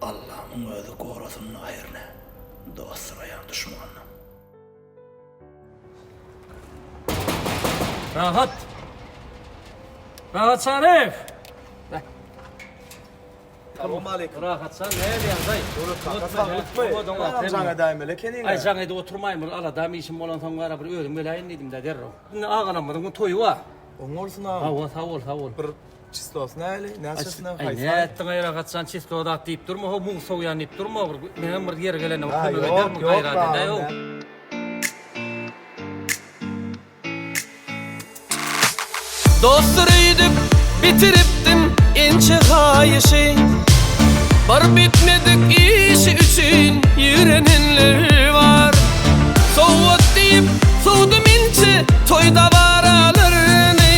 Allamyň özi gorasyn-da hernä, dostsuraýan duşmandan. Rahat! Rahat Çaryýew! Salowmaleýkim. Rahat jan, näl ýagdaý? Döwlet kaka saglykmy? Agam jaň edäýmeli ekeniň. Aý jaň edip oturmaýyn, bir aladam işim bolansoň gara bir özüm geläýin diýdim-dä derrew. Indi agalarymyzyň toýy bar. Oň bolsun agam. Hawa, sag bol, sag bol. Bir çislosy näli? Näçesine Aý haýsy? nätdiň aý Rahat jan, çislo zat diýip durma, ho mugt sowýan diýip durma, bir meňem bir ýeri gelende bir kömek edermi gaýrat edäý-ow. Dostlar öýdüp bitiripdim ençe haýyşy Bir bitmedik işi üçin ýigrenenler bar Sowgat diýip sowdum inçe toý dabaralaryny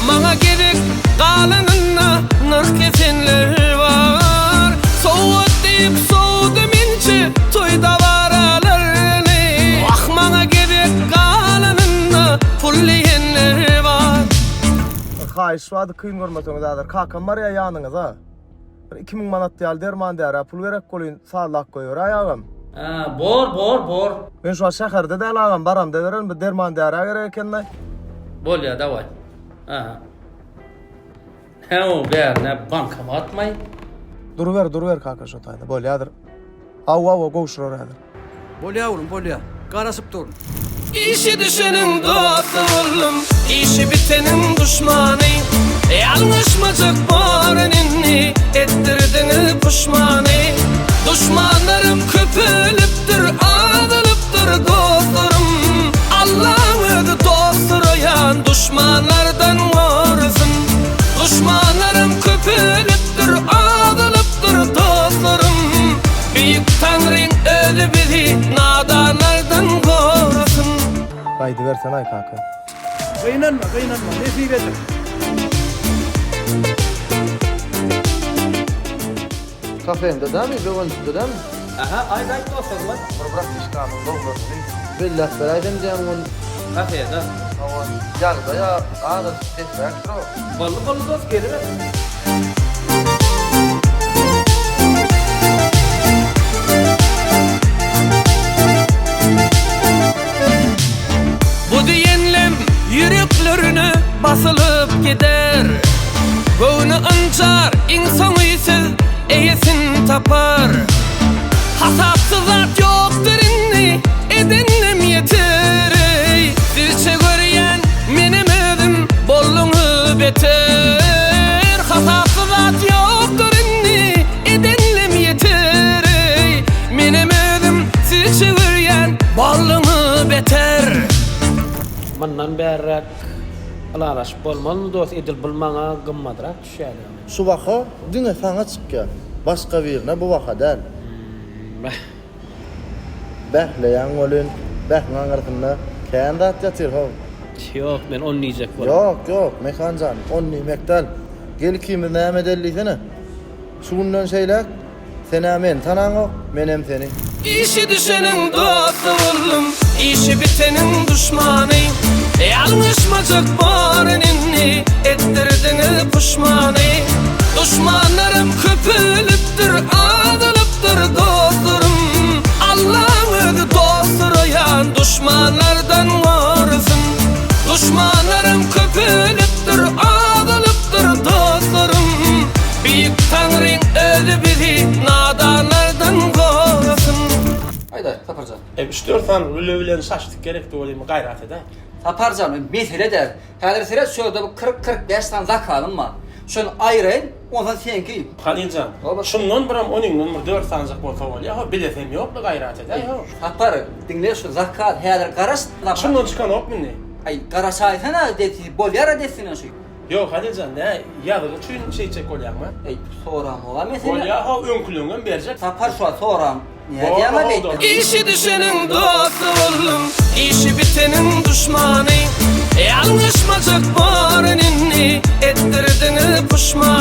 Maňa gezek galanynda nyrh kesenler bar Sowgat diýip sowdum inçe toý dabaralaryny Wah maňa gezek galanynda pul diýenler bar. Bir haýyş bardy kyn görmeseňiz häzir kakam barýa ýanyňyza. Bir 2000 manat ýaly derman därä pul gerek bolyn sazlap goýberäý agam. Hä bor bor bor. Men şu wagt şäherde däl agam baramda bererin bir derman därä gerek ekendaý. Bolýa dawaý. Aha. Hä o bärine bankomatmaý. Duruber duruber kaka şo taýda bolýadyr. Hawa hawa gowşurar häzir. Bolýa oglum bolýa. Garaşyp durun. Işi düşeniň dosty boldum, işi biteniň duşmany. Ýalňyşmajak borun indi, etdirdiňiz puşmany. Duşmanlarym köpelipdir, azalypdyr dostlarym. Allaň özi dost suraýan duşmanlardan gorasyn. Duşmanlarym köpelipdir, azalypdyr dostlarym. Beýik Taňryň özi bizi nadanlardan gorasyn. Gaýdybersenaý kaka. Gynanma, gynanma, nesibedir. Kafemde dämi, Böwenjikde dämi? Aha, aýt aýt dostlar. Bir bratişkamyň doglaryny belläp beräýsem diýýän ol. Kafede. Hawa, ýagdaý-a azajyk pesräkdir-ow. Boldy boldy dost geliber. Bu diýenlem ýüreklerine basylyp gider. Göwni ynjar, iň soňy söz eýesin tapar. Hasapsyz zat ýokdur indi, edenlem ýeter eý. Sizçe görýän menem özüm bolduňyz beter. Hasapsyz zat ýokdur indi, edenlem ýeter eý. Menem özüm sizçe görýän bolduňyz beter. Mundan bärräk ylalaşyp bolmazmy dos edil bul maňa gymmadrak düşýär ýaly. Şu baha diňe saňa çykýar. Başga birine bu baha däl. Bäh. Bähleýäň welin, bähiň aňyrsynda kän zat ýatyr how. Ýok, men ony diýjek bolamok. Ýok, ýok, Mekan jan, ony diýmek däl. Gel ikimiz näme edeli diýsene. Şu günden şeýläk Sen-ä meni tanaňok, menem seni. Işi düşeniň dosty boldum, işi biteniň duşmany. Ýalňyşmajak borun indi, etdirdiňiz puşmany. Duşmanlarym köpelipdir, azalypdyr dostlarym. Allaň özi dost suraýan duşmanlardan gorasyn. Duşmanlarym köpelipdir, azalypdyr dostlarym. Beýik Taňryň özi bizi nadanlardan gorasyn. Aýdaý, Saparjan. E, üç-dört sany lüle bilen şaşlyk gerekdi welin, gaýrat edäý. Saparjan, mesele däl. Häzir seret, şu ýerde bir 40-45 sany zakazym bar. Şony aýyraýyn, onsoň seňki. Haliljan, şundan biram onyňdan bir dört sanyjak bolsa bolýa, ho, bilesem ýok-la, gaýrat edäý, ho. Sapar, diňle şu zakaz, häzir garaş. Şundan çykanokmy indi? Aý, garaşaýsana, desi, bolýar-a dessine şu. Ýok, Haliljan, nä, ýazygy üçin şeýtjek bolýaňmy? Eý, soramog-a mesele. Bolýa, ho, öňküleňem berjek. Sapar şu wagt soram. Nädýäň-a beýtip? Işi düşeniň dosty boldum, işi biteniň duşmany. Ýalňyşmajak borun indi, etdirdiňiz puşmany.